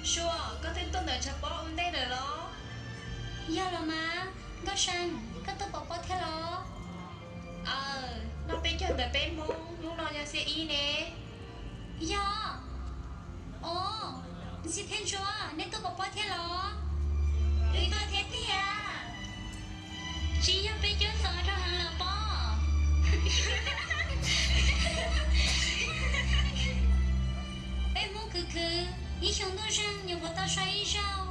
Sua, koj twb tuaj ntawm tshav pob ua ntej lawm los? Yog los mas. Nkauj See, koj tuaj pov pob thiab los? Aw, noj peb caug ntawm peb Hmoob, hnub no yog xiab ib ne. Yog. Os, Ntxhi thiab Ntsuab, nej tuaj pov pob thiab los? Wb tuaj thiab tiag. Tsis yog peb cuab ntxov rau heev lawm pob? Peb Hmoob khwv khwv, ib xyoo ntuj zeeg nyuam qhuav tau so ib zaug,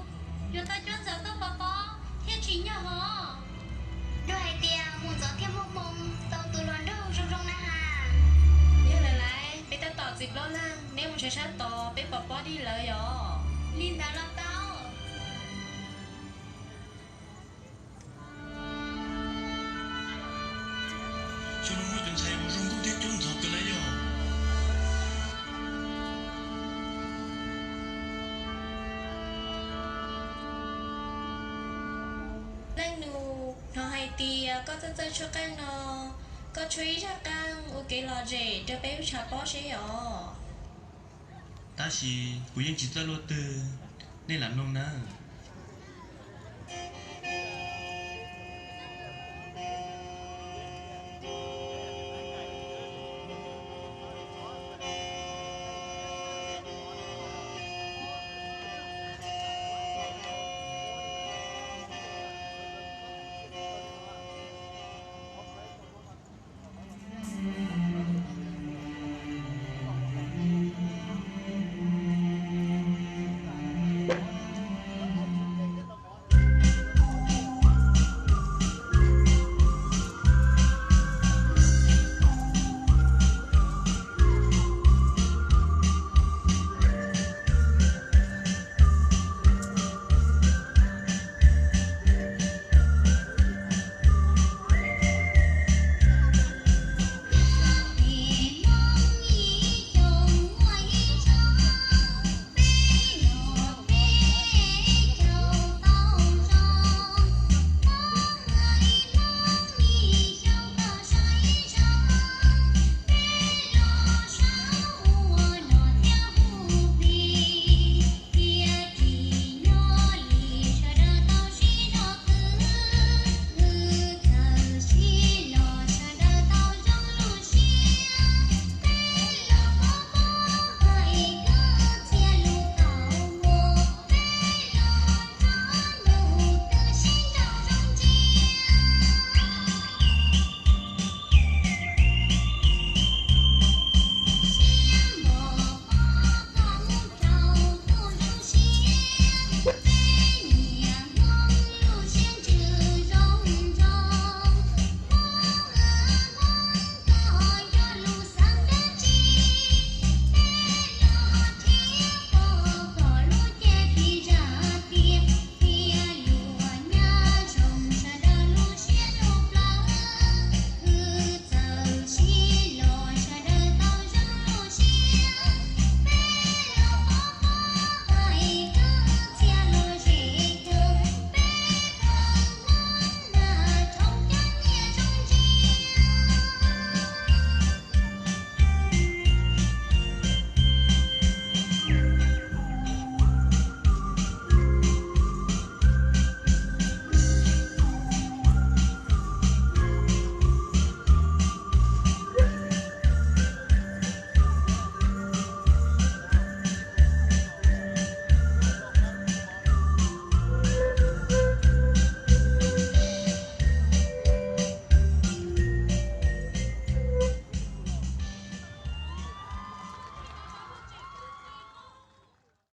yuav tau cuab ntxov tuaj pov pob thiaj tsim nyog hov. Luag hais tias mus ntxov thiaj muaj hmoo, tau tus hluas nraug zoo zoo na has. Yog lawm lauj, peb tab tom txiv plaub leeg, neb mus sab sab tod, peb pov pob tig lawv yom. Li ntawd los tau. Xyoo no muaj cov ntxhais uas zoo nkauj thiab cuab ntxov kawg li yog. Leej nus, hnov hais tias koj txawj txawj tshuab qeej no, koj tshuab ib zaj qeej ua kev lom zem rau peb lub tshav pob seb os. Tab sis kuv yeej tsis txawj luaj twg, nej lam mloog nawb.